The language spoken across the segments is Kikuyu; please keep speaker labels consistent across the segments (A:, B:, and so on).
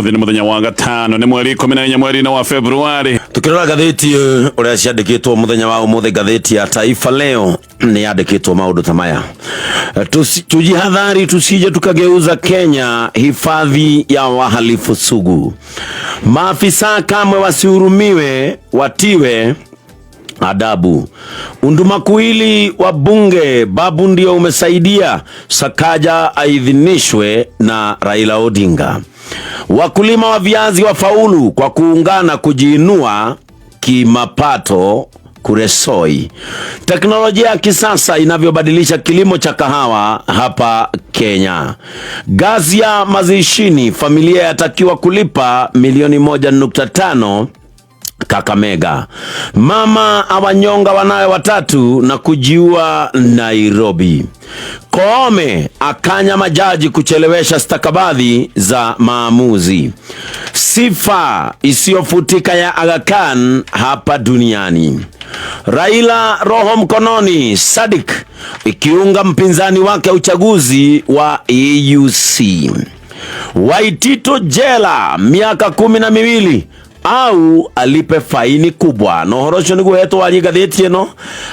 A: Ũmũthĩ nĩ mũthenya wa gatano, nĩ mweri 14 mweri-inĩ wa Februari.
B: Tukirora ngathĩti ũrĩa ciandĩkĩtwo mũthenya wa ũmũthĩ, ngathĩti ya Taifa Leo nĩ yandĩkĩtwo maũndũ ta maya: Tujihadhari tusije tukageuza Kenya hifadhi ya wahalifu sugu. Maafisa kamwe wasihurumiwe, watiwe adabu. Undumakuwili wa bunge, babu ndio umesaidia Sakaja aidhinishwe na Raila Odinga. Wakulima wa viazi wafaulu kwa kuungana kujiinua kimapato Kuresoi. Teknolojia ya kisasa inavyobadilisha kilimo cha kahawa hapa Kenya. Ghasia mazishini, familia yatakiwa kulipa milioni 1.5 Kakamega. Mama awanyonga wanawe watatu na kujiua Nairobi. Koome akanya majaji kuchelewesha stakabadhi za maamuzi. Sifa isiyofutika ya Aga Khan hapa duniani. Raila roho mkononi, Sadik ikiunga mpinzani wake uchaguzi wa AUC. Waititu jela miaka 12 au alipe faini kubwa. Na ũhoro ũcio nĩguo hetwo warie ngathĩti ĩno,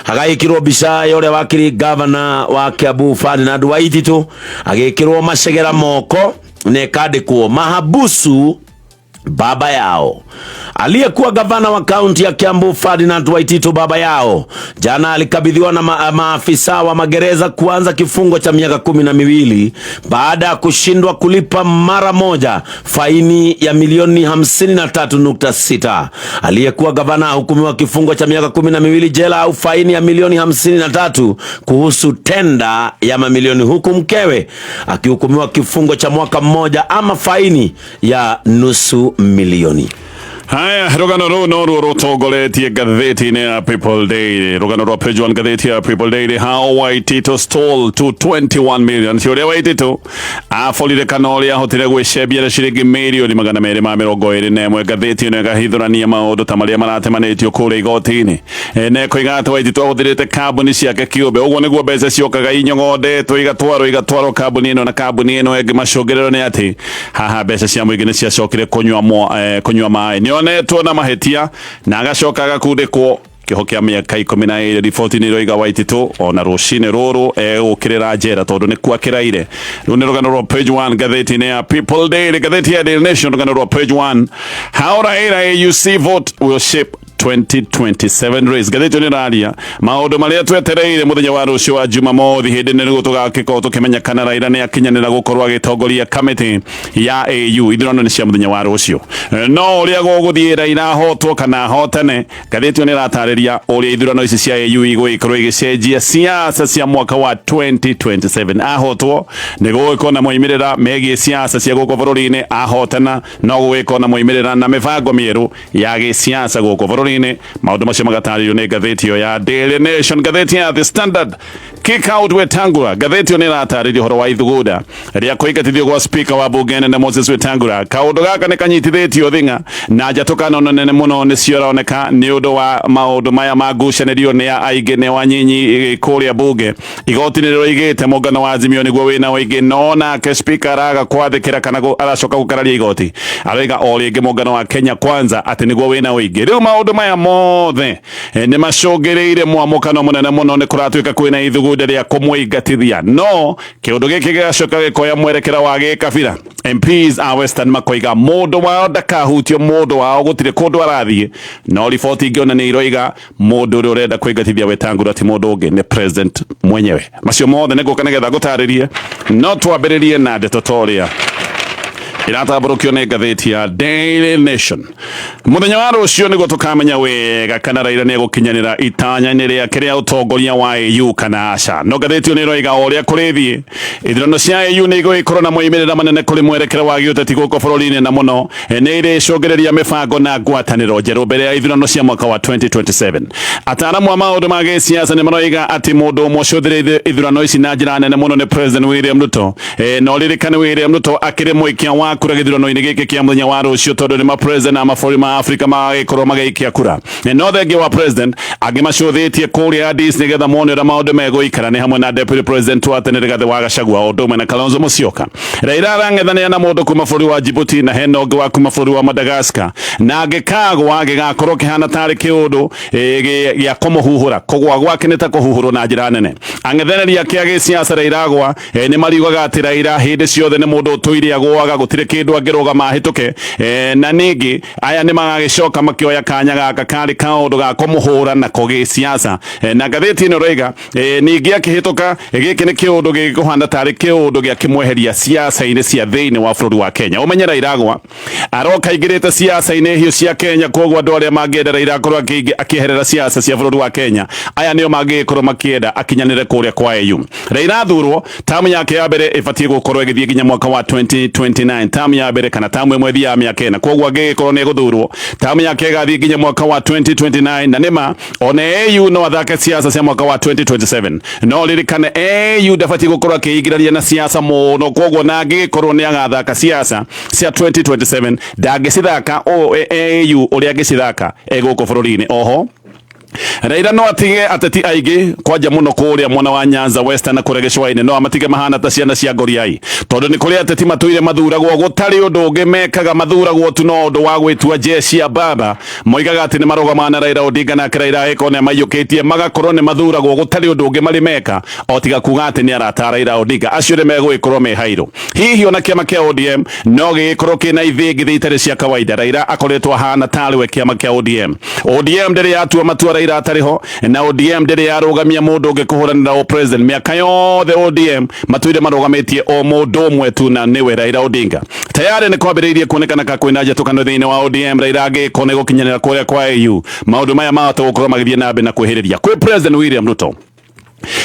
B: hagagĩkĩrwo mbica ya ũrĩa wakĩrĩ gavana wa Kiambu Ferdinand Waititu agĩkĩrwo macegera moko na ĩkandĩkwo mahabusu baba yao. Aliyekuwa gavana wa kaunti ya Kiambu Ferdinand Waititu baba yao jana alikabidhiwa na maafisa wa magereza kuanza kifungo cha miaka 12 baada ya kushindwa kulipa mara moja faini ya milioni 53.6. Aliyekuwa gavana ahukumiwa kifungo cha miaka 12 jela au faini ya milioni 53 kuhusu tenda ya mamilioni, huku mkewe akihukumiwa kifungo cha mwaka mmoja ama faini ya nusu milioni.
A: Haya, rũgano rũu noruo rũtongoretie ngathĩti-inĩ ya People Daily. Rũgano rwa page 1 ngathĩti ya People Daily: How Waititu stole to 21 million. Ti ũrĩa Waititu aborire kana ũrĩa ahotire gwĩcembia na ciringi mirioni 221. Ngathĩti ĩno ĩgahithũrania maũndũ ta marĩa maratemanĩtio kũrĩa igoti-inĩ, na ĩkoiga atĩ Waititu ahũthĩrĩte kambuni ciake kĩũmbe. Ũguo nĩguo mbeca ciokaga inyogondetwo, igatwarwo igatwarwo kambuni ĩno na kambuni ĩno ĩngĩ. Macũngĩrĩro nĩ atĩ haha mbeca cia mũingĩ nĩ ciacokire kũnyua maĩ. Nĩonetwo na mahĩtia na agacoka agakundĩkwo kĩoho kĩa mĩaka 12. Riboti nĩ iroiga Waititu ona rũcinĩ rũrũ egũkĩrĩra njera tondũ nĩ kuakĩraire. Rĩu nĩ rũgano rwa page 1 ngathĩti-inĩ ya People Daily. Ngathĩti ya Daily Nation, rũgano rwa page 1: How Raila AUC vote will shape 2027 race. Ngathĩti ĩyo nĩ ĩraria maũndũ marĩa twetereire mũthenya wa rũciũ wa Jumamothi, hĩndĩ nĩguo tũgakĩkorwo tũkĩmenya kana Raila nĩ akinyanĩra gũkorwo agĩtongoria kamĩtĩ ya AU. Ithurano nĩ cia mũthenya wa rũciũ, no ũrĩa gũgũthiĩ, Raila ahotwo kana ahotane, ngathĩti ĩyo nĩ ĩratarĩria ũrĩa ithurano ici cia AU igũgĩkorwo igĩcenjia siasa cia mwaka wa 2027. Ahotwo nĩ gũgĩkorwo na moimĩrĩra megiĩ siasa cia gũkũ bũrũri-inĩ, ahotana no gũgĩkorwo na moimĩrĩra na mĩbango mĩerũ ya gĩsiasa gũkũ bũrũri-inĩ. Maũndũ macio magatarĩrio nĩ ngathĩti ĩyo ya Daily Nation. Ngathĩti ya The Standard: Kick out Wetangula. Ngathĩti ĩyo nĩ ĩratarĩria ũhoro wa ithugunda rĩa kũingatithio gwa speaker wa bunge nene Moses Wetangula. Kaũndũ gaka nĩ kanyitithĩtio thing'a na njatũkano nene mũno nĩ cioroneka nĩ ũndũ wa maũndũ maya ma ngucanĩrio nĩ aingĩ nĩ wanyinyi kũrĩa bunge. Igoti nĩ rĩroigĩte mũngano wa Azimio nĩguo wĩna ũingĩ, no nake speaker araga kwathĩkĩra kana aracoka gũkararia igoti, aroiga o rĩngĩ mũngano wa Kenya Kwanza atĩ nĩguo wĩna ũingĩ. Rĩu maũndũ maya mothe nĩ macũngĩrĩire mwamũkano mũnene mũno. Nĩ kũratuĩka kwĩna ithugunda rĩa kũmũingatithia, no kĩũndũ gĩkĩ gĩgacoka gĩkoya mwerekera wa gĩkabira. MPs a Western makoiga mũndũ wao ndakahutio, mũndũ wao gũtirĩ kũndũ arathiĩ, no riboti ingĩona nĩ iroiga mũndũ ũrĩa ũrenda kũingatithia Wetangula ti mũndũ ũngĩ, nĩ president mwenyewe. Macio mothe nĩ ngũka nĩgetha ngũtarĩrie, no twambĩrĩrie na ndeto toria iratambũrũkio nĩ ngathĩti ya Daily Nation. Mũthenya wa rũciũ nĩguo tũkamenya wega kana Raila nĩ egũkinyanĩra itanya-inĩ rĩake rĩa ũtongoria wa AU kana aca. No ngathĩti ĩyo nĩ ĩroiga o ũrĩa kũrĩthiĩ, ithurano cia AU nĩ igũgĩkorwo na moimĩrĩra manene kũrĩ mwerekera wa gĩũteti gũkũ bũrũri-inĩ, na mũno nĩ irĩcũngĩrĩria mĩbango na ngwatanĩro njerũ mbere ya ithurano cia mwaka wa 2027. Ataaramu a maũndũ ma gĩsiasa nĩ maroiga atĩ mũndũ ũmwe ũcũthĩrĩirie ithurano ici na njĩra nene mũno nĩ President William Ruto. No ririkane William Ruto akĩrĩ mũikia wa kura gĩthurano-inĩ gĩkĩ kĩa mũthenya wa rũciũ, tondũ nĩ ma president a mabũrũri ma Afrika magagĩkorwo magĩikia kura. No thengia wa president, angĩ macũthĩtie kũrĩa Addis nĩgetha mone ũrĩa maũndũ megũikara nĩ hamwe na deputy president wa tene Rigathĩ wa Gachagua, o ũndũ ũmwe na Kalonzo Musyoka. Raila arang'ethanĩra na mũndũ kuma bũrũri wa Djibouti, na hena ũngĩ wa kuma bũrũri wa Madagascar, na angĩkagwa gĩgakorwo kĩhana tarĩ kĩũndũ gĩa kũmũhuhũra. Kũgwa gwake nĩ ta kũhuhũrwo na njĩra nene. Ang'ethanĩri ake a gĩsiasa Raila agwa nĩ mariugaga atĩ Raila hĩndĩ ciothe nĩ mũndũ ũtũire agũaga, gũtirĩ kĩndũ angĩrũgama ahĩtũke. Na ningĩ aya nĩ magagĩcoka makĩoya kanya gaka karĩ kaũndũ ga kũmũhũra nako gĩsiasa. Na ngathĩti ĩno ĩroiga ningĩ akĩhĩtũka, gĩkĩ nĩ kĩũndũ gĩkũhana tarĩ kĩũndũ gĩa kĩmweheria siasa-inĩ cia thĩinĩ wa bũrũri wa Kenya. Ũmenye Raila agwa aroka aingĩrĩte siasa-inĩ hiũ cia Kenya, koguo andũ arĩa mangĩenda Raila akorwo akĩeherera siasa cia bũrũri wa Kenya, aya nĩo mangĩgĩkorwo makĩenda akinyanĩre kũrĩa kwa AU. Raila athurwo, tamu yake ya mbere ĩbatiĩ gũkorwo ĩgĩthiĩ nginya mwaka wa 2029. Tamu ya mbere kana tamu ĩmwe ĩthiaga mĩaka 4, koguo angĩgĩkorwo nĩ egũthurwo, tamu yake ĩgathiĩ nginya mwaka wa 2029. Na nĩma ona AU no athake siasa cia mwaka wa 2027, no ririkane AU ndabatiĩ gũkorwo akĩingĩrania na siasa mũno, koguo na angĩgĩkorwo nĩ agathaka siasa cia 2027, ndangĩcithaka o AU ũrĩa angĩcithaka egũkũ bũrũri-inĩ. Oho Raila no atige ateti aingĩ kwanja mũno kũrĩa mwena wa Nyanza, Western na kũrĩa gĩcũa-inĩ, no amatige mahana ta ciana cia ngoriai, tondũ nĩ kũrĩ ateti matũire mathuragwo gũtarĩ ũndũ ũngĩ mekaga, mathuragwo tu no ũndũ wa gwĩtua jeshi ya baba. Moigaga atĩ nĩ marũgamaga na Raila Odinga, nake Raila agĩkorwo nĩ amaiyũkĩtie, magakorwo nĩ mathuragwo gũtarĩ ũndũ ũngĩ marĩ meka o tiga kuga atĩ nĩ arata Raila Odinga. Acio nĩ megũgĩkorwo me hairũ. Hihi ona kĩama kĩa ODM no gĩgĩkorwo kĩna ithĩngithĩ itarĩ cia kawaida? Raila akoretwo ahana tarĩ we kĩama kĩa ODM. ODM ndĩrĩ yatua matua Raila atarĩ ho, na ODM ndĩrĩ yarũgamia mũndũ ũngĩ kũhũranĩra o president. Mĩaka yothe ODM matũire marũgamĩtie o mũndũ ũmwe tu, na nĩwe Raila Odinga. Tayari nĩ kwambĩrĩirie kuonekana ka kwĩna njatũkano thĩinĩ wa ODM Raila angĩkorwo nĩ gũkinyanĩra kũrĩa kwa AU. Maũndũ maya mahota gũkorwo magĩthiĩ na mbere na kwĩhĩrĩria kwĩ President William Ruto.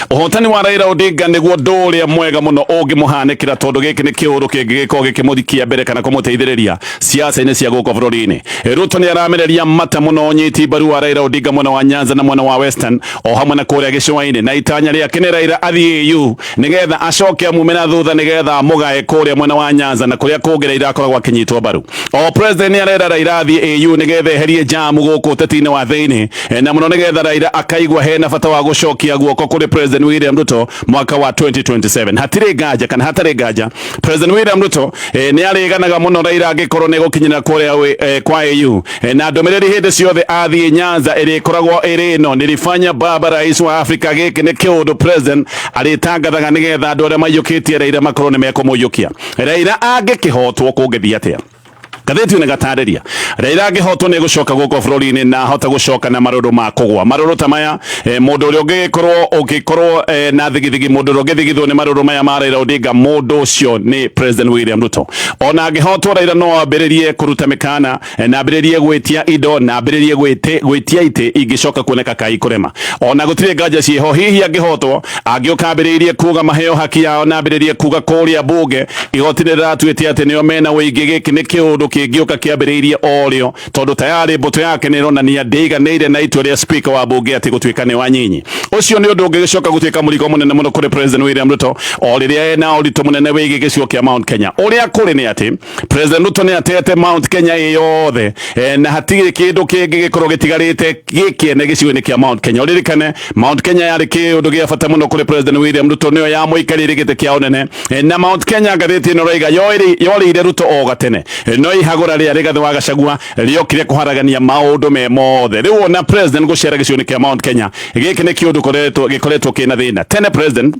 A: Ũhotani wa Raila Odinga nĩguo ũndũ ũrĩa mwega mũno ũngĩmũhanĩkĩra, tondũ gĩkĩ nĩ kĩũndũ kĩngĩgĩkorwo gĩkĩmũthikia mbere kana kũmũteithĩrĩria siasa-inĩ cia gũkũ bũrũri-inĩ. Ruto nĩ aramereria mata mũno ũnyiti mbaru wa Raila Odinga mwena wa Nyanza na mwena wa Western, o hamwe na kũrĩa gĩcũa-inĩ, na itanya rĩake nĩ Raila athiĩ AU nĩgetha acoke amume na thutha nĩgetha amũgae kũrĩa mwena wa Nyanza na kũrĩa kũngĩ Raila akoragwo akĩnyitwo mbaru. O president nĩ arenda Raila athiĩ AU nĩgetha eherie jamu gũkũ ũteti-inĩ wa thĩinĩ, na mũno nĩgetha Raila akaigua hena bata wa gũcokia guoko kũrĩ President William Ruto mwaka wa 2027. Hatirĩ nganja kana hatarĩ nganja, President William Ruto nĩ arĩganaga mũno Raila angĩkorwo nĩ gũkinyĩra kũrĩa kwa AU, na ndũmĩrĩri hĩndĩ ciothe athiĩ Nyanza ĩrĩkoragwo ĩrĩ ĩno: "Nilifanya baba rais wa Afrika." Gĩkĩ nĩ kĩũndũ president arĩtangathaga nĩgetha andũ arĩa maiyũkĩtie Raila makorwo nĩ mekũmũiyũkia. Raila angĩkĩhotwo kũngĩthiĩ atĩa? Ngathĩti ĩno ĩgatarĩria Raila angĩhotwo nĩ gũcoka gũkũ bũrũri-inĩ, na ahota gũcoka na marũrũ ma kũgwa. Marũrũ ta maya, mũndũ ũrĩa ũngĩgĩkorwo ũngĩkorwo na thigithigi, mũndũ ũrĩa ũngĩthigithwo nĩ marũrũ maya ma Raila Odinga, mũndũ ũcio nĩ President William Ruto. Ona angĩhotwo, Raila no ambĩrĩrie kũruta mĩkana na ambĩrĩrie gwĩtia indo na ambĩrĩrie gwĩtia itĩ ingĩcoka kuoneka kai kũrema. Ona gũtirĩ nganja ciĩho, hihi angĩhotwo angĩũka ambĩrĩirie kuga maheo haki yao na ambĩrĩrie kuga kũrĩa bunge igoti nĩ rĩratuĩte atĩ nĩo mena ũingĩ. Gĩkĩ nĩ kĩũndũ kĩngĩũka kĩambĩrĩirie o rĩo, tondũ tayarĩ mbũtũ yake nĩ ĩronania ndĩiganĩire na itua rĩa speaker wa bunge atĩ gũtuĩka nĩ wanyinyi. Ũcio nĩ ũndũ ũngĩgĩcoka gũtuĩka mũrigo mũnene mũno kũrĩ President William Ruto o rĩrĩa ena ũritũ mũnene wĩgiĩ gĩcigo kĩa Mount Kenya. Ũrĩa kũrĩ nĩ atĩ President Ruto nĩ atete Mount Kenya ĩ yothe, na hatirĩ kĩndũ kĩngĩ gĩkorwo gĩtigarĩte gĩkĩene gĩcigo-inĩ kĩa Mount Kenya. Ũririkane Mount Kenya yarĩ kĩũndũ gĩa bata mũno kũrĩ President William Ruto, nĩyo yamũikarĩire gĩtĩ kĩa ũnene. Na Mount Kenya, ngathĩti ĩno ĩroiga, yorĩire Ruto o gatene, no ihagũra rĩa Rigathĩ wa Gachagua rĩokire kũharagania maũndũ me mothe. Rĩu ona President gũcera gĩcigo-inĩ kĩa Mount Kenya, gĩkĩ nĩ kĩũndũ gĩkoretwo kĩna thĩna. Tene President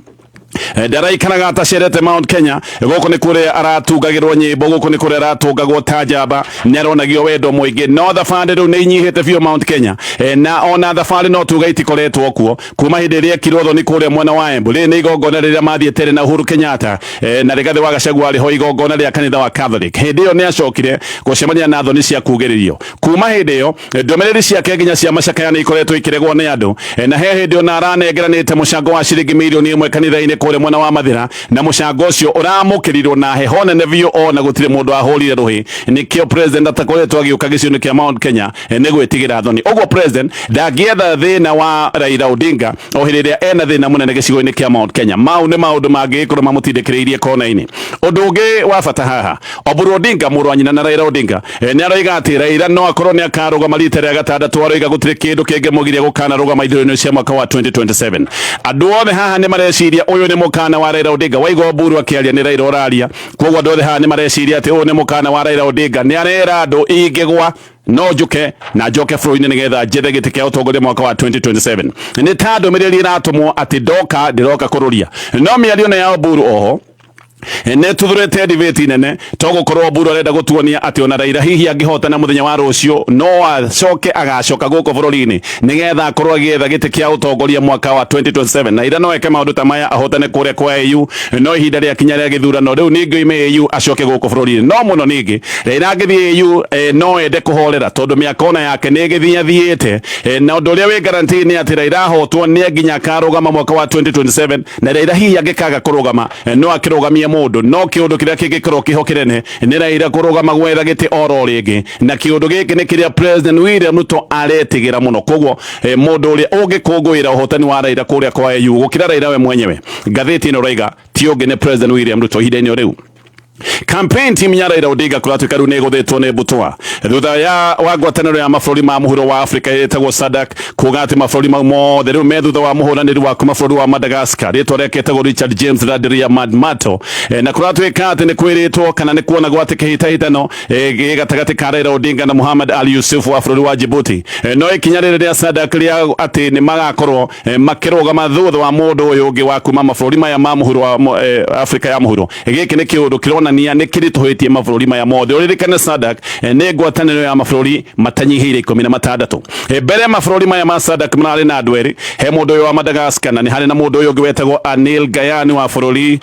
A: ndaraikaraga atacerete Mount Kenya. Gũkũ nĩ kũrĩa aratungagĩrwo nyĩmbo, gũkũ nĩ kũrĩa aratũngagwo ta njamba, nĩ aronagio wendo mũingĩ, no thabarĩ rĩu nĩ inyihĩte biũ Mount Kenya. Na ona thabarĩ no tuga itikoretwo kuo kuma hĩndĩ ĩrĩa ekirwo thoni kũrĩa mwena wa Embu. Rĩrĩ nĩ igongona rĩrĩa mathiĩte na Uhuru Kenyatta, na Rigathĩ wa Gachagua arĩ ho, igongona rĩa kanitha wa Catholic. Hĩndĩ ĩyo nĩ acokire gũcemania na thoni cia kugĩrĩrio. Kuma hĩndĩ ĩyo ndũmĩrĩri ciake nginya cia macakaya nĩ ikoretwo ikĩregwo nĩ andũ. Na he hĩndĩ ona aranengeranĩte mũcango wa ciringi 1 mirioni kanitha-inĩ. kũrĩa mwena wa Mathĩra, na mũcango ũcio ũramũkĩrirwo na heho nene biũ, ona gũtirĩ mũndũ ahũrire rũhĩ. Nĩkĩo president atakoretwo agĩũka gĩcigo-inĩ kĩa Mount Kenya, nĩ gwĩtigĩra thoni. Ũguo president ndangĩetha thĩna wa Raila Odinga o hĩndĩ ĩrĩa ena thĩna mũnene gĩcigo-inĩ kĩa Mount Kenya. Mau nĩ maũndũ mangĩgĩkorwo mamũtindĩkĩrĩirie kona-inĩ. Ũndũ ũngĩ wa bata haha, Oburu Odinga, mũrũ wa nyina na Raila Odinga, nĩ aroiga atĩ Raila no akorwo nĩ akarũgama rita rĩa gatandatũ. Aroiga gũtirĩ kĩndũ kĩngĩmũgiria gũkanarũgama ithurano cia mwaka wa 2027. Andũ othe haha nĩ mareciria ũyũ nĩ mũkana wa Raila Odinga. Waigua Oburu akĩaria, nĩ Raila ũraria. Koguo andũ othe haha nĩ mareciria atĩ ũyũ nĩ mũkana wa Raila Odinga, nĩ arera andũ ingĩgwa no njuke na njoke bũrũri-inĩ nĩgetha njethe gĩtĩ kĩa ũtongoria mwaka wa 2027. Nĩ ta ndũmĩrĩri ĩratũmwo atĩ ndoka ndĩroka kũrũria. No mĩario nĩ ya Oburu oho nä tuthurĩte debate nene, to gũkorwo Oburu arenda gũtuonia atĩ ona Raila hihi angĩhotana mũthenya wa rũciũ, no acoke agacoka gũkũ bũrũri-inĩ nĩgetha akorwo agĩetha gĩtĩ kĩa ũtongoria mwaka wa 2027. Raila no eke maũndũ ta maya, ahotane kũrĩa kwa AU, no ihinda rĩakinya rĩa gĩthurano rĩu ningĩ oime AU acoke gũkũ bũrũri-inĩ. No mũno ningĩ Raila angĩthiĩ AU, no ende kũhorera, tondũ mĩaka ona yake nĩ ĩgĩthiĩ athiĩte, na ũndũ ũrĩa wĩ guarantee nĩ atĩ Raila ahotwo nĩ nginya akarũgama mwaka wa 2027. Na Raila hihi angĩkaga kũrũgama, no akĩrũgamie mũndũ, no kĩũndũ kĩrĩa kĩngĩkorwo kĩho kĩnene nĩ Raila kũrũgama gwetha gĩtĩ oro rĩngĩ, na kĩũndũ gĩkĩ nĩ kĩrĩa President William Ruto aretigĩra mũno. Koguo mũndũ ũrĩa ũngĩkũngũĩra ũhotani wa Raila kũrĩa kwa AU gũkĩra Raila we mwenyewe, ngathĩti ĩno raiga ti ũngĩ nĩ President William Ruto. Ihinda-inĩ rĩu, campaign team ya Raila Odinga kũratuĩka rĩu nĩ ĩgũthĩtwo nĩ mbũtũa thutha ya wa ngwatanĩro ya mabũrũri ma mũhuro wa Afrika ĩtagwo SADC kuga atĩ mabũrũri mau mothe rĩu me thutha wa mũhũranĩri wa kuma bũrũri wa Madagascar, rĩtwa rĩake etagwo Richard James Randriamandrato. Na kũratuĩka atĩ nĩ kwĩrĩtwo kana nĩ kuonagwo atĩ kĩhĩtahĩtano gĩ gatagatĩ ka Raila Odinga na Muhammad Ali Yusuf wa bũrũri wa Djibouti. No ikinya rĩrĩ rĩa SADC rĩa atĩ nĩ magakorwo makĩrũgama thutha wa mũndũ ũyũ ũngĩ wa kuma mabũrũri maya ma mũhuro wa Afrika ya mũhuro, gĩkĩ nĩ kĩũndũ kĩronania nĩ kĩritũhĩtie mabũrũri maya mothe. Ũririkane SADC nĩ ngwatanĩro ya mabũrũri matanyihĩire 16. Mbere mabũrũri maya ma SADC mararĩ na andũ erĩ, he mũndũ ũyũ wa Madagascar na nĩ harĩ na mũndũ ũyũ ũngĩ wetagwo Anil Gayani wa bũrũri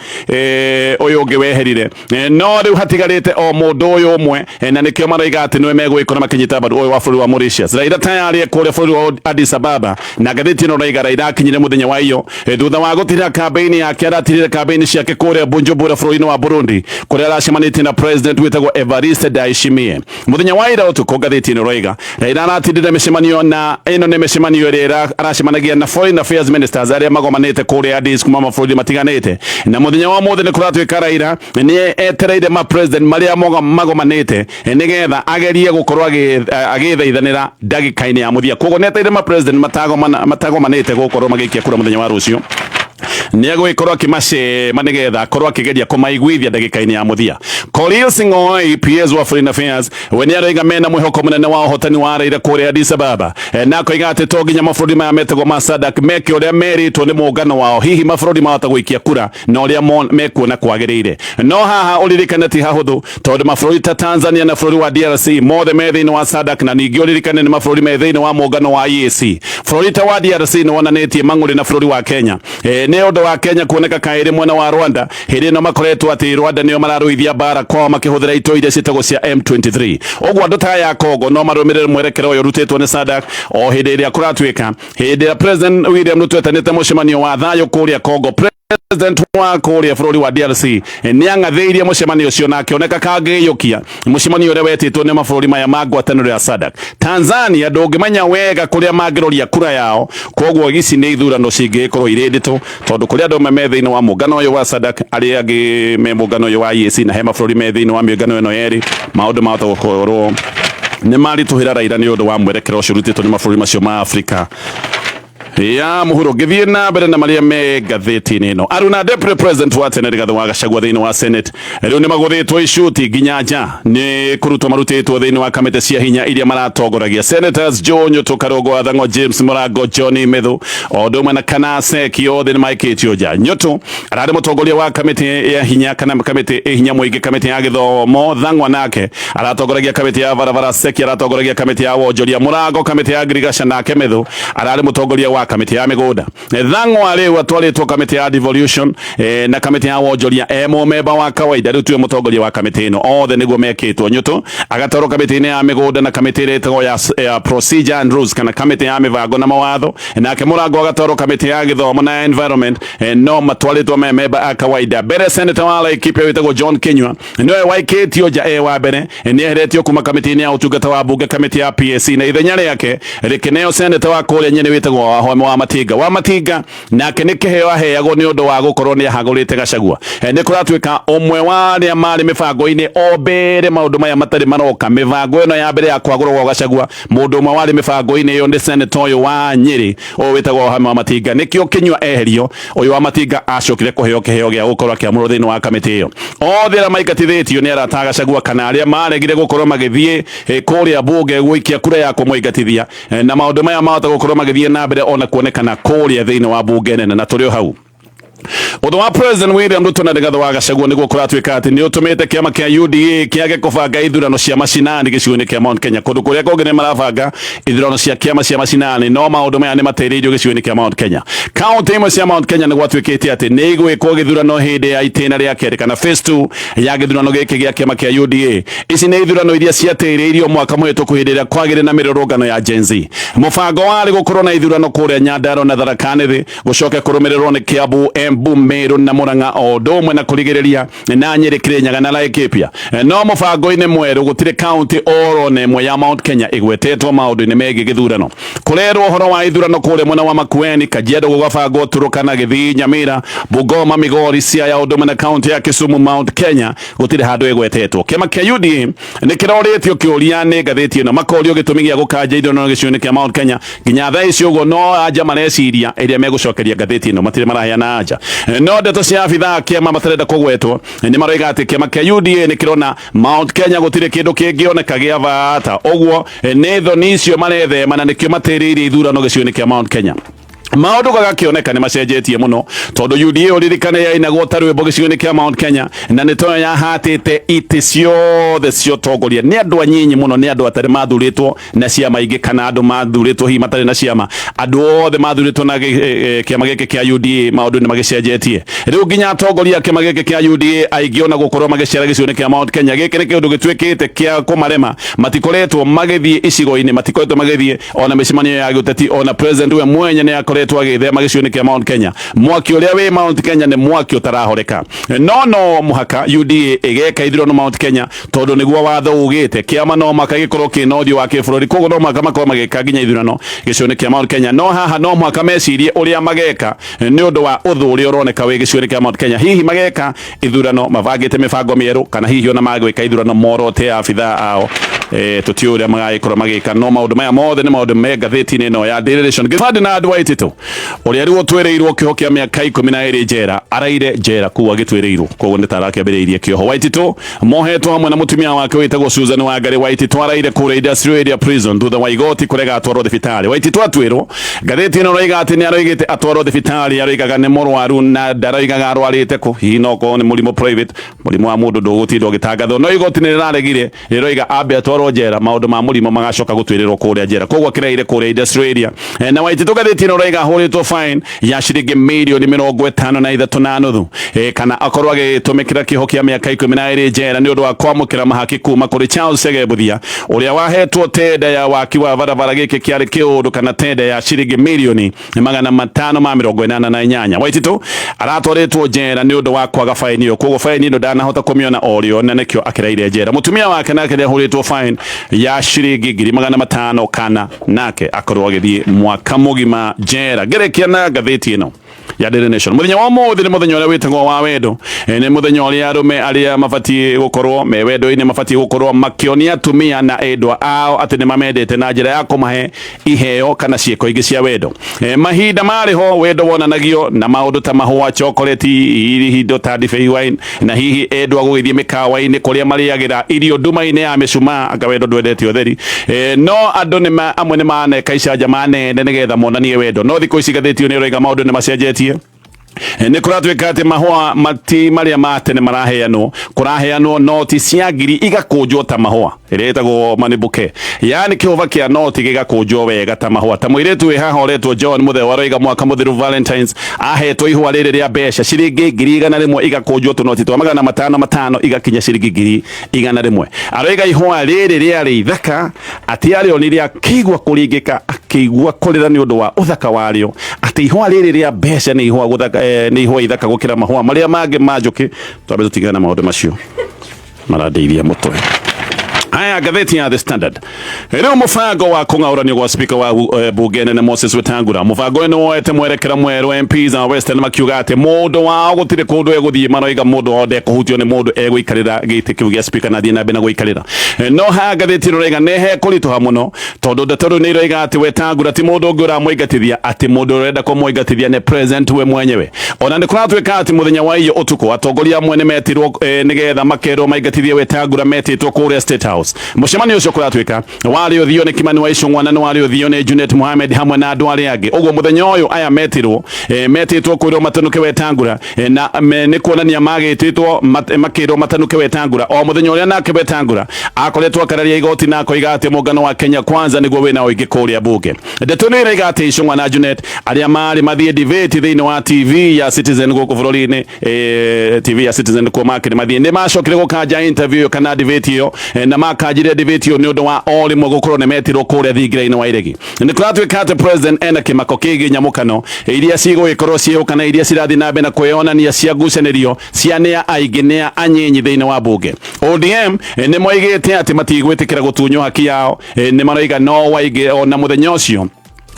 A: ũyũ ũngĩ weherire. No rĩu hatigarĩte o mũndũ ũyũ ũmwe, na nĩkĩo maroiga atĩ nĩwe megũgĩkorwo makĩnyita mbaru, ũyũ wa bũrũri wa Mauritius. Raila tayari kũrĩa bũrũri wa Addis Ababa, na ngathĩti ĩno raiga Raila akinyire mũthenya wa iyo thutha wa gũtira kambĩini yake. Aratirire kambĩini ciake kũrĩa Bujumbura bũrũri-inĩ wa Burundi, kũrĩa aracemanĩtie na president wĩtagwo Evariste Ndayishimiye mũthenya wa ira ũtukũ. Ngathĩti ĩno raiga Raila aratindire mĩcemanio, na ĩno nĩ mĩcemanio ĩrĩa aracemanagia na foreign affairs ministers arĩa magomanĩte kũrĩa Addis kuma mabũrũri matiganĩte. Na mũthenya wa ũmũthĩ nĩ kũratuĩka Raila nĩ etereire ma president marĩa magomanĩte nĩgetha agerie gũkorwo agĩthaithanĩra ndagĩka-inĩ ya mũthia. Koguo nĩ etereire ma president matagomanĩte gũkorwo magĩikia kura mũthenya wa rũciũ, nĩ egũgĩkorwo akĩmacema nĩgetha akorwo akĩgeria kũmaiguithia ndagĩka-inĩ ya mũthia. Korir Sing'oei, PS wa Foreign Affairs, we nĩ aroiga mena mwĩhoko mũnene wa ũhotani wa Raila kũrĩa Addis Ababa, na akoiga atĩ to nginya mabũrũri maya metagwo ma SADC meke ũrĩa merĩtwo nĩ mũngano wao. Hihi mabũrũri mahota gũikia kura na ũrĩa mekuona kwagĩrĩire. No haha ũririkane ti hahũthũ, tondũ mabũrũri ta Tanzania na bũrũri wa DRC mothe me thĩinĩ wa SADC, na ningĩ ũririkane nĩ mabũrũri me thĩinĩ wa mũngano wa EAC. Bũrũri ta wa DRC nĩ wonanĩtie mang'ũrĩ na bũrũri wa Kenya, nĩ ũndũ wa Kenya kuoneka kaĩrĩ mwena wa Rwanda hĩndĩ ĩno makoretwo atĩ Rwanda nĩo mararũithia mbara kwao makĩhũthĩra itoi iria ciĩtagwo cia M23. Ũguo andũ ta aya a Congo no marũmĩrĩre mwerekera ũyũ ũrutĩtwo nĩ SADC, o hĩndĩ ĩrĩa kũratuĩka hĩndĩ ĩrĩa President William Ruto etanĩte mũcemanio wa thayũ kũrĩa Congo, president wa kũrĩa bũrũri wa DRC nĩ ang'athĩirie mũcemanio ũcio na akĩoneka kangĩyũkia mũcemanio ũrĩa wetĩtwo nĩ mabũrũri maya ma ngwatanĩro ya SADC. Tanzania ndũngĩmenya wega kũrĩa mangĩroria kura yao. Koguo ici nĩ ithurano cingĩgĩkorwo irĩ nditũ, tondũ kũrĩ andũ amwe me thĩinĩ wa mũngano ũyũ wa SADC, arĩa angĩ me mũngano ũyũ wa EAC, na he mabũrũri me thĩinĩ wa mĩũngano ĩno yerĩ. Maũndũ mahota gũkorwo nĩ maritũhĩra Raila nĩ ũndũ wa mwerekero ũcio ũrutĩtwo nĩ mabũrũri macio ma Afrika ya mũhuro. Ngĩthiĩ na mbere na marĩa me ngathĩti-inĩ ĩno, Aruna deputy president wa tene Rigathĩ wa Gachagua thĩinĩ wa Senate rĩu nĩ magũthĩtwo icuti nginya nja, nĩ kũrutwo marutĩtwo thĩinĩ wa kamĩtĩ cia hinya iria maratongoragia. Senators Joe Nyutu, Karũngũ wa Thang'wa, James Mũrango, John Methu o ũndũ ũmwe na Kanaseki othe nĩ maikĩtio nja. Nyutu ararĩ mũtongoria wa kamĩtĩ ya hinya kana kamĩtĩ ĩ hinya mũingĩ, kamĩtĩ ya gĩthomo. Thang'wa nake aratongoragia kamĩtĩ ya barabara, Seki aratongoragia kamĩtĩ ya wonjoria, Mũrango kamĩtĩ ya ngirigaca, nake Methu ararĩ mũtongoria wa wa kamĩtĩ ya mĩgũnda. Thang'wa rĩu atwarĩtwo kamĩtĩ ya devolution na kamĩtĩ ya wonjoria e mũmemba wa kawaida, rĩu tiwe mũtongoria wa kamĩtĩ ĩno, othe nĩguo mekĩtwo. Nyũtũ agatwarwo kamĩtĩ-inĩ ya mĩgũnda na kamĩtĩ ĩrĩa ĩtagwo ya procedure and rules, kana kamĩtĩ ya mĩbango na mawatho, nake Mũrango agatwarwo kamĩtĩ ya gĩthomo na environment, no matwarĩtwo me memba a kawaida. Mbere senator wa Laikipia wĩtagwo John Kinyua nĩwe waikĩtio nja e wa mbere, nĩeheretio kuma kamĩtĩ-inĩ ya ũtungata wa mbunge, kamĩtĩ ya PSC, na ithenya rĩake rĩkĩneo senator wa kũrĩa Nyĩrĩ wĩtagwo Wahome wa Matinga. Wa Matinga nake nĩ kĩheo aheagwo nĩ ũndũ wa gũkorwo nĩ ahagũrĩte Gachagua. Nĩ kũratuĩka ũmwe wa arĩa marĩ mĩbango-inĩ o mbere maũndũ maya matarĩ maroka, mĩbango ĩno ya mbere ya kwagũrwo gwa Gachagua, mũndũ ũmwe warĩ mĩbango-inĩ ĩyo nĩ senator ũyũ wa Nyĩrĩ ũyũ wĩtagwo Wahome wa Matinga. Nĩkĩo Kinyua eherio, ũyũ wa Matinga acokire kũheo kĩheo gĩa gũkorwo akĩamũrwo thĩinĩ wa kamĩtĩ ĩyo. Othe arĩa maingatithĩtio nĩ arata a Gachagua kana arĩa maregire gũkorwo magĩthiĩ kũrĩa bunge gũikia kura ya kũmũingatithia, na maũndũ maya mahota gũkorwo magĩthiĩ na mbere ona kuonekana kũrĩa thĩinĩ wa bunge nene. Na tũrĩ o hau, ũndũ wa President William Ruto na Rigathi wa Gachagua nĩguo kũratuĩka atĩ nĩ ũtũmĩte kĩama kĩa UDA kĩage kũbanga ithurano cia macinani gĩcigo-inĩ kĩa Mount Kenya. Kũndũ kũrĩa kũngĩ nĩ marabanga ithurano cia kĩama cia macinani, no maũndũ maya nĩ matĩrĩirio gĩcigo-inĩ kĩa Mount Kenya. Kaunti imwe cia Mount Kenya nĩ gwatuĩkĩte atĩ nĩ igwĩkwo gĩthurano hĩndĩ ya itĩna rĩa kerĩ kana phase 2 ya gĩthurano gĩkĩ gĩa kĩama kĩa UDA. Ici nĩ ithurano iria ciatĩrĩirio mwaka mũhĩtũku hĩndĩ ĩrĩa kwagĩrĩ na mĩrũrũngano ya Gen Z. Mũbango warĩ gũkorwo na ithurano kũrĩa Nyandarua na Tharaka Nithi, gũcoke kũrũmĩrĩrwo nĩ Kiambu, Embu, Meru na Murang'a, o ũndũ ũmwe na kũrigĩrĩria na Nyĩrĩ, Kirinyaga na Laikipia. No mũbango-inĩ mwerũ gũtirĩ kaunti oro na ĩmwe ya Mount Kenya ĩgwetetwo maũndũ-inĩ megiĩ gĩthurano. Kũrerwo ũhoro wa ithurano kũrĩa mwena wa Makueni, Kajiado gũgabangwo, Turukana, Gĩthii, Nyamira, Bungoma, Migori, Siaya, ũndũ ũmwe na kaunti ya Kisumu. Mount Kenya gũtirĩ handũ ĩgwetetwo. Kĩama kĩa UDA nĩ kĩrorĩtio kĩũria nĩ ngathĩti ĩno, makorio gĩtũmi gĩa gũkanja ithurano gĩcigo-inĩ kĩa Mount Kenya. Nginya thaa ici ũguo no anja mareciria ĩrĩa megũcokeria ngathĩti ĩno, matirĩ maraheana anja. No ndeto cia abithaa a kĩama matarenda kũgwetwo nĩ maroiga atĩ kĩama kĩa UDA nĩ kĩrona Mount Kenya gũtirĩ kĩndũ kĩngĩoneka gĩa bata, ũguo nĩ thoni icio marethema na nĩkĩo matĩrĩirie ithurano gĩcigo-inĩ kĩa Mount Kenya. Maũndũ gagakĩoneka nĩ macenjetie mũno, tondũ UDA ũririkane yainagwo ta rwĩmbo gĩcigo-inĩ kĩa Mount Kenya, na nĩ toyo yahatĩte itĩ ciothe cia ũtongoria. Nĩ andũ anyinyi mũno, nĩ andũ atarĩ mathurĩtwo na ciama ingĩ kana andũ mathurĩtwo hihi matarĩ na ciama, andũ othe mathurĩtwo na kĩama gĩkĩ kĩa UDA. Maũndũ nĩ magĩcenjetie rĩu, nginya atongoria a kĩama gĩkĩ kĩa UDA aingĩ ona gũkorwo magĩcera gĩcigo-inĩ kĩa Mount Kenya, gĩkĩ nĩ kĩũndũ gĩtuĩkĩte kĩa kũmarema. Matikoretwo magĩthiĩ icigo-inĩ, matikoretwo magĩthiĩ ona mĩcemanio ya gĩũteti, ona president we mwenye nĩ akoretwo agĩthema gĩcigo-inĩ kĩa Mount Kenya. Mwaki ũrĩa wĩ Mount Kenya nĩ mwaki ũtarahoreka, no mũhaka UDA ĩgeka ithurano Mount Kenya, tondũ nĩguo watho ugĩte. Kĩama no mũhaka gĩkorwo kĩna ũthiũ wa kĩbũrũri, koguo no mũhaka makorwo magĩka nginya ithurano gĩcigo-inĩ kĩa Mount Kenya. No haha no mũhaka mecirie ũrĩa mageka nĩ ũndũ wa ũthũ ũrĩa ũroneka wĩ gĩcigo-inĩ kĩa Mount Kenya. Hihi mageka ithurano mabangĩte mĩbango mĩerũ, kana hihi ona magwĩka ithurano morote abithaa ao, tũtiũĩ ũrĩa magagĩkorwo magĩka. No maũndũ maya mothe nĩ maũndũ me ngathĩti-inĩ ĩno ya Daily Nation. Ferdinand Waititu ũrĩa rĩu ũtwĩrĩirwo kĩoho kĩa mĩaka 12 njera, araire njera kũu agĩtwĩrĩirwo, koguo nĩ ta arakĩambĩrĩirie kĩoho. Waititu mohetwo hamwe na mũtumia wake wĩtagwo Susan Wangari. Waititu araire kũrĩa Industrial Area Prison thutha wa igoti kũrega atwarwo thibitarĩ. Waititu atwĩrwo, ngathĩti ĩno ĩroiga atĩ nĩ aroigĩte atwarwo thibitarĩ, aroigaga nĩ mũrwaru na ndaroigaga arwarĩte kũ, hihi no korwo nĩ mũrimũ private, mũrimũ wa mũndũ ndũgũtinda ũgĩtangathwo. No igoti nĩ rĩraregire, rĩroiga ambe atwarwo njera, maũndũ ma mũrimũ magacoka gũtuĩrĩrwo kũrĩa njera, koguo akĩraire kũrĩa Industrial Area. Na Waititu ngathĩti ĩno ĩroiga ahũrĩtwo fine ya ciringi mirioni 53.5, kana akorwo agĩtũmĩkĩra kĩoho kĩa mĩaka 12 njera nĩ ũndũ wa kwamũkĩra mahaki kuma kũrĩ Charles Chege Mbuthia ũrĩa wahetwo tenda ya waki wa barabara. Gĩkĩ kĩarĩ kĩũndũ kana tenda ya ciringi mirioni 588. Waititu aratwarĩtwo njera nĩ ũndũ wa kwaga faini ĩyo, koguo faini ĩno ndanahota kũmĩona o rĩo na nĩkĩo akĩraire njera. Mũtumia wake nake nĩ ahũrĩtwo fine ya ciringi 500,000, kana nake akorwo agĩthiĩ mwaka mũgima njera. Ngerekia na ngathĩti ĩno ya Daily Nation. Mũthenya wa ũmũthĩ nĩ mũthenya ũrĩa wĩtagwo wa wendo. Nĩ mũthenya ũrĩa arũme arĩa mabatiĩ gũkorwo me wendo-inĩ mabatiĩ gũkorwo makĩonia atumia na endwa ao atĩ nĩ mamendete na njĩra ya kũmahe iheo kana ciĩko ingĩ cia wendo. Mahinda marĩ ho wendo wonanagio na maũndũ ta mahũa, chocolate, hihi indo ta ndibei, wine, na hihi endwa gũgĩthiĩ mĩkawa-inĩ kũrĩa marĩagĩra irio nduma-inĩ ya mĩcumaa, anga wendo ndwendete ũtheri. No andũ nĩ amwe nĩ maneka icanjama nene nĩgetha monanie wendo. No thikũ ici ngathĩti ĩyo nĩ ĩroiga maũndũ nĩ macenjetie. Nĩ kũratuĩka atĩ mahũa mati marĩa ma tene maraheanwo, kũraheanwo noti cia ngiri igakũnjwo ta mahũa. Ĩrĩa ĩtagwo money bouquet, yani kĩhũba kĩa noti gĩgakũnjwo wega ta mahũa. Ta mũirĩtu wĩ haha ũretwo John Mũtheu aroiga mwaka mũthiru Valentines ahetwo ihũa rĩrĩ rĩa mbeca ciringi 100,000, igakũnjwo tũnoti twa 500 500, igakinya ciringi 100,000. Aroiga ihũa rĩrĩ rĩarĩ ithaka atĩ arĩonire akĩigua kũringĩka, akĩigua kũrĩra nĩ ũndũ wa ũthaka warĩo, atĩ ihũa rĩrĩ rĩa mbeca nĩ ihũa gũthaka, nĩ ihũa ithaka gũkĩra mahũa marĩa mangĩ ma njũkĩ. Twambe tũtigane na maũndũ macio marandeithia mũtwe. Haya, ngathĩti ya The Standard. Rĩu mũbango wa kũng'aũranio gwa speaker wa bunge nene Moses Wetangula, mũbango ũyũ nĩ woete mwerekera mwerũ. MPs a Western makiuga atĩ mũndũ wao gũtirĩ kũndũ egũthiĩ. Maroiga mũndũ wao ndekũhutio nĩ mũndũ, egũikarĩra gĩtĩ kĩu gĩa speaker na athiĩ na mbere na gũikarĩra. No haha ngathĩti ĩno ĩroiga nĩ hekũritũha mũno, tondũ ndeto rĩu nĩ iroiga atĩ Wetangula ti mũndũ ũngĩ ũramũingatithia, atĩ mũndũ ũrenda kũmũingatithia nĩ president we mwenyewe. Ona nĩ kũratuĩka atĩ mũthenya wa iyo ũtukũ atongoria amwe nĩ metirwo nĩgetha makerwo maingatithie Wetangula, metĩtwo kũrĩa State House. Mũcemanio ũcio kũratuĩka warĩ ũthio nĩ Kimani wa Ichung'wa na nĩ warĩ ũthio nĩ Junet Mohamed hamwe na andũ arĩa angĩ. Ũguo mũthenya ũyũ aya metirwo, metĩtwo kwĩrwo matanuke Wetangula, na nĩ kuonania magĩtĩtwo makĩrwo matanuke Wetangula o mũthenya ũrĩa nake Wetangula akoretwo akararia igoti na akoiga atĩ mũngano wa Kenya Kwanza nĩguo wĩna ũingĩ kũrĩa bunge. Ndeto nĩ ĩraiga atĩ Ichung'wa na Junet arĩa marĩ mathiĩ debate thĩinĩ wa TV ya Citizen gũkũ bũrũri-inĩ, TV ya Citizen kuo makĩrĩ mathiĩ, nĩ macokire gũkanja interview ĩyo kana debate ĩyo, na makanjire debate ĩyo nĩ ũndũ wa o rĩmwe gũkorwo nĩ metirwo kũrĩa thingira-inĩ wa iregi. Nĩ kũratuĩka atĩ president ena kĩmako kĩgiĩ nyamũkano iria cigũgĩkorwo ciĩho kana iria cirathiĩ na mbere na kwĩyonania cia ngucanĩrio cia nĩa aingĩ nĩa anyinyi thĩinĩ wa bunge. ODM nĩ moigĩte atĩ matigwĩtĩkĩra gũtunywo haki yao. Nĩ maroiga no waingĩ. Ona mũthenya ũcio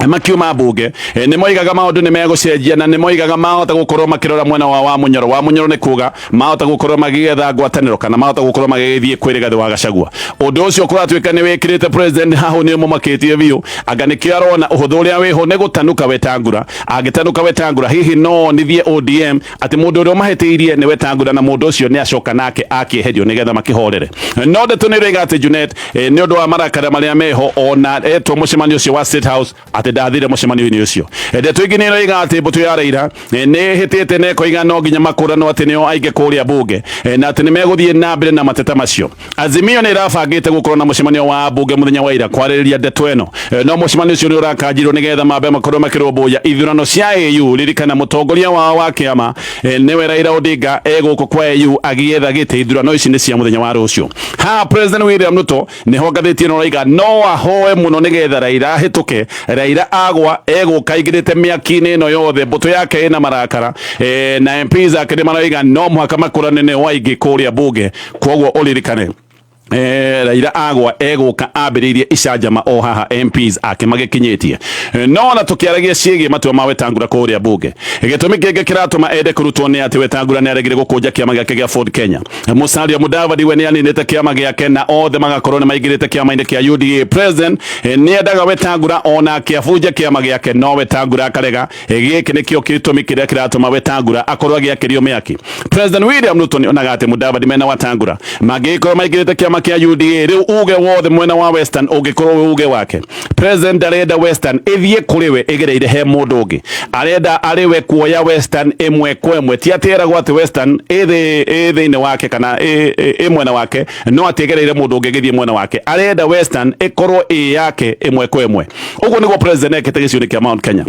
A: makiuma mbunge nĩ moigaga maũndũ nĩ megũcenjia, na nĩ moigaga mahota gũkorwo makĩrora mwena wa Wamunyoro. Wamunyoro nĩ kuga mahota gũkorwo magĩetha ngwatanĩro kana mahota gũkorwo magĩgĩthiĩ kwĩ Rigathĩ wa Gachagua. Ũndũ ũcio kũratuĩka nĩ wĩkĩrĩte president hahu, nĩ ũmũmakĩtie biũ. Anga nĩkĩo arona ũhũthũ ũrĩa wĩho nĩ gũtanuka Wetangula. Angĩtanuka Wetangula, hihi no onithie ODM atĩ mũndũ ũrĩa ũmahĩtĩirie nĩ Wetangula, na mũndũ ũcio nĩ acoka nake akĩeherio nĩgetha makĩhorere. No ndeto nĩ ĩroiga atĩ Junet, nĩ ũndũ wa marakara marĩa meho, ona etwo mũcemanio ũcio wa State House atĩ ndathire mũcemanio-inĩ ũcio. Ndeto ingĩ nĩ ĩroiga atĩ mbũtũ ya Raila nĩ ĩhĩtĩte na ĩkoiga no nginya makũranwo atĩ nĩo aingĩ kũrĩa bunge, na atĩ nĩ megũthiĩ na mbere na mateta macio. Azimio nĩ ĩrabangĩte gũkorwo na mũcemanio wa bunge mũthenya wa ira kwarĩrĩria ndeto ĩno, no mũcemanio ũcio nĩ ũrakanjirwo nĩgetha mambe makorwo makĩrũmbũiya ithurano cia AU. Ririkana mũtongoria wao wa kĩama, nĩwe Raila Odinga, egũkũ kwa AU agĩetha gĩtĩ. Ithurano ici nĩ cia mũthenya wa rũciũ. Ha President William Ruto nĩho ngathĩti ĩno ĩroiga no ahoe mũno nĩgetha Raila ahĩtũke. Raila agwa, egũka aingĩrĩte mĩaki-inĩ ĩno yothe, mbũtũ yake ĩna marakara, na MPs ake nĩ maroiga no mũhaka makũrane nĩ waingĩ kũrĩa bunge. Koguo ũririkane, Raila agwa egũka ambĩrĩirie icanjama o haha MPs ake magĩkinyĩtie. No ona tũkĩaragia ciĩgiĩ matua ma Wetangula kũrĩa bunge, gĩtũmi kĩngĩ kĩratũma ende kũrutwo nĩ atĩ Wetangula nĩ aregire gũkũnja kĩama gĩake gĩa Ford Kenya. Musalia Mudavadi we nĩ aninĩte kĩama gĩake na othe magakorwo nĩ maingĩrĩte kĩama-inĩ kĩa UDA. President nĩ endaga Wetangula onake abunje kĩama gĩake, no Wetangula akarega. Gĩkĩ nĩkĩo gĩtũmi kĩrĩa kĩratũma Wetangula akorwo agĩakĩrio mĩaki. President William Ruto nĩ onaga atĩ Mudavadi mena Wetangula mangĩgĩkorwo maingĩrĩte kĩama kĩa UDA, rĩu uge wothe mwena wa Western ũngĩkorwo wĩ uge wake. President ndarenda Western ĩthiĩ kũrĩ we ĩgereire he mũndũ ũngĩ, arenda arĩ we kuoya Western ĩmwe kwa ĩmwe. Ti atĩ eragwo atĩ Western ĩ thĩinĩ wake kana ĩ mwena wake, no atĩ ĩgereire mũndũ ũngĩ ĩgĩthiĩ mwena wake. Arenda Western ĩkorwo ĩ yake ĩmwe kwa ĩmwe. Ũguo nĩguo president ekĩte gĩcigo-inĩ kĩa Mount Kenya.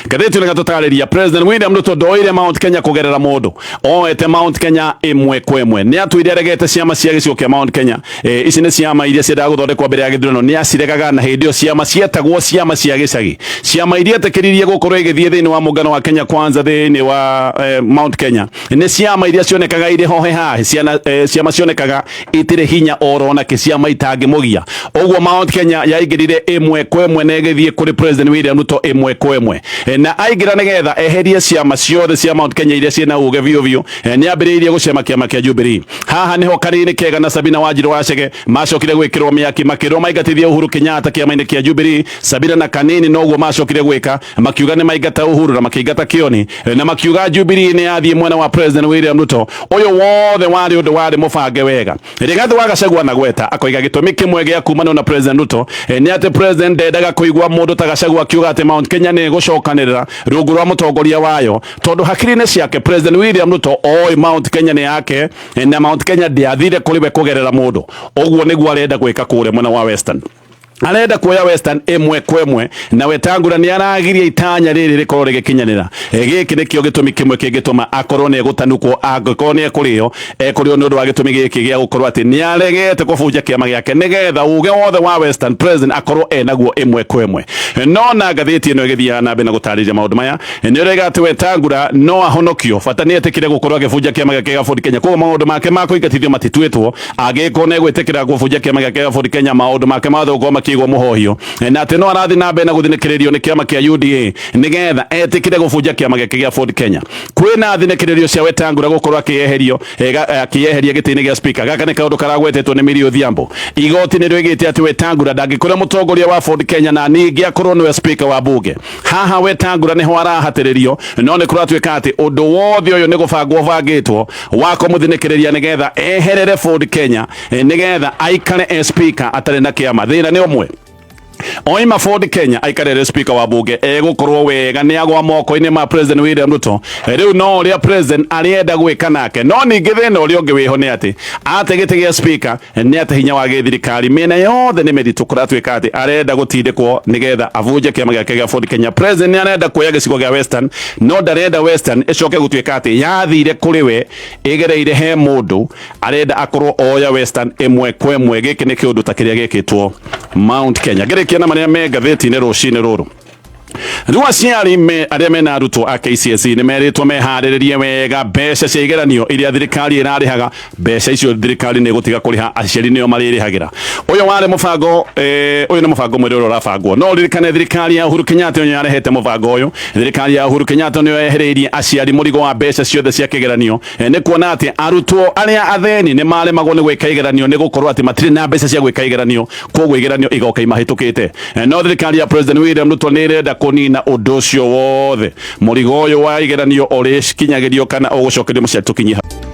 A: Ngathĩti ĩno ĩgatũtarĩria President William Ruto ndoire Mount Kenya kũgerera mũndũ, oete Mount Kenya ĩmwe kwa ĩmwe. Nĩ atwĩire aregete ciama cia gĩcigo kĩa Mount Kenya. Ici nĩ ciama iria ciendaga gũthondekwo mbere ya gĩthurano, nĩ aciregaga, na hĩndĩ ĩyo ciama cietagwo ciama cia gĩcagi. Ciama iria etĩkĩririe gũkorwo igĩthiĩ thĩinĩ wa mũngano wa Kenya Kwanza thĩinĩ wa Mount Kenya nĩ ciama iria cionekaga irĩ hohe hahe, ciama cionekaga itirĩ hinya oro na kĩ, ciama itangĩmũgia. Ũguo Mount Kenya yaingĩrire ĩmwe kwa ĩmwe na ĩgĩthiĩ kũrĩ President William Ruto ĩmwe kwa ĩmwe. Na aingĩra nĩgetha eherie ciama ciothe cia Mount Kenya iria ciĩna uge biũ biũ, nĩ ambĩrĩirie gũcema kĩama kĩa Jubilee. Haha nĩho Kanini Kega na Sabina Wanjiru Wachege macokire gwĩkĩrwo mĩaki, makĩrwo maingatithie Uhuru Kenyatta kĩama-inĩ kĩa Jubilee. Sabina na Kanini noguo macokire gwĩka, makiuga nĩ maingata Uhuru na makĩingata Kioni, na makiuga Jubilee nĩ yathiĩ mwena wa President William Ruto. Ũyũ wothe warĩ ũndũ warĩ mũbange wega. Rigathi wa Gachagua na gweta akoiga gĩtũmi kĩmwe gĩa kumanwo na President Ruto nĩ atĩ President ndendaga kũigua mũndũ ta Gachagua akiuga atĩ Mount Kenya nĩ gũcoka. ĩgũcokanĩrĩra rungu rwa mũtongoria wayo, tondũ hakiri-inĩ ciake President William Ruto oĩ Mount Kenya nĩ yake na Mount Kenya ndĩathire kũrĩ we kũgerera mũndũ. Ũguo nĩguo arenda gwĩka kũrĩa mwena wa Western, arenda kuoya Western ĩmwe kwa ĩmwe, na Wetangula nĩ aragiria itanya rĩrĩ rĩkorwo rĩgĩkinyanĩra. Gĩkĩ nĩkĩo gĩtũmi kĩmwe kĩngĩtũma akorwo nĩ egũtanukwo, angĩkorwo nĩ ekũrĩo, ekũrĩo nĩ ũndũ wa gĩtũmi gĩkĩ gĩa gũkorwo atĩ nĩ aregete kũbunja kĩama gĩake nĩgetha uge wothe wa Western President akorwo enaguo ĩmwe kwa ĩmwe. No na ngathĩti ĩno ĩgĩthiaga na mbere na gũtarĩria maũndũ maya, nĩ ũrega atĩ Wetangula no ahonokio, bata nĩ etĩkĩre gũkorwo agĩbunja kĩama gĩake gĩa Ford Kenya. Koguo maũndũ make ma kũingatithio matituĩtwo, angĩkorwo nĩ egwĩtĩkĩra kũbunja kĩama gĩake gĩa Ford Kenya, maũndũ make mothe gũkorwo makĩigwo mũhohio, na atĩ no arathiĩ na mbere na gũthinĩkĩrĩrio nĩ kĩama kĩa UDA nĩgetha etĩkĩre gũbunja kĩama gĩake gĩa Ford Kenya. Kwĩna thinĩkĩrĩrio cia Wetangula gũkorwo akĩeherio akĩeheria gĩtĩ-inĩ gĩa speaker. Gaka nĩ kaũndũ karagwetetwo nĩ Millie Odhiambo. Igoti nĩ rĩoigĩte atĩ Wetangula ndangĩkorwo mũtongoria wa Ford Kenya na ningĩ akorwo nĩwe speaker wa bunge. Haha Wetangula nĩho arahatĩrĩrio, no nĩ kũratuĩka atĩ ũndũ wothe ũyũ nĩ gũbangwo ũbangĩtwo wa kũmũthinĩkĩrĩria nĩgetha eherere Ford Kenya, nĩgetha aikare e speaker atarĩ na kĩama. Thĩna nĩ ũmwe, oima Ford Kenya aikarere speaker wa bunge, egũkorwo wega nĩ agwa moko-inĩ ma President William Ruto. Rĩu no ũrĩa president arĩenda gwĩka nake. No ningĩ thĩna ũrĩa ũngĩ wĩho nĩ atĩ ate gĩtĩ gĩa speaker, nĩ atĩ hinya wa gĩthirikari mĩena yothe nĩ mĩritũ. Kũratuĩka atĩ arenda gũtindĩkwo nĩgetha abunje kĩama gĩake gĩa Ford Kenya. President nĩ arenda kuoya gĩcigo gĩa Western, no ndarenda Western ĩcoke gũtuĩka atĩ yathire kũrĩ we ĩgereire he mũndũ. Arenda akorwo oya Western ĩmwe kwa ĩmwe. Gĩkĩ nĩ kĩũndũ ta kĩrĩa gĩkĩtwo Mount Kenya. Ngĩrĩkia na marĩa me ngathĩti-inĩ rũcinĩ rũrũ, rĩu aciari me arĩa mena arutwo a KCSE nĩ merĩtwo meharĩrĩrie wega mbeca cia igeranio iria thirikari ĩrarĩhaga. Mbeca icio thirikari nĩ ĩgũtiga kũrĩha, aciari nĩo marĩrĩhagĩra. Ũyũ warĩ mũbango, ũyũ nĩ mũbango mwerũ ũrĩa ũrabangwo. No ũririkane thirikari ya Uhuru Kenyatta nĩyo yarehete mũbango ũyũ. Thirikari ya Uhuru Kenyatta nĩyo yehereirie aciari mũrigo wa mbeca ciothe cia kĩgeranio, nĩ kuona atĩ arutwo arĩa athĩni nĩ maremagwo nĩ gwĩka igeranio nĩ gũkorwo atĩ matirĩ na mbeca cia gwĩka igeranio, koguo igeranio igoka imahĩtũkĩte. No thirikari ya President William Ruto nĩ ĩrenda kũnina ũndũ ũcio wothe. Mũrigo ũyũ wa igeranio ũrĩkinyagĩrio kana ũgũcokerio mũciari. Tũkinyie hau.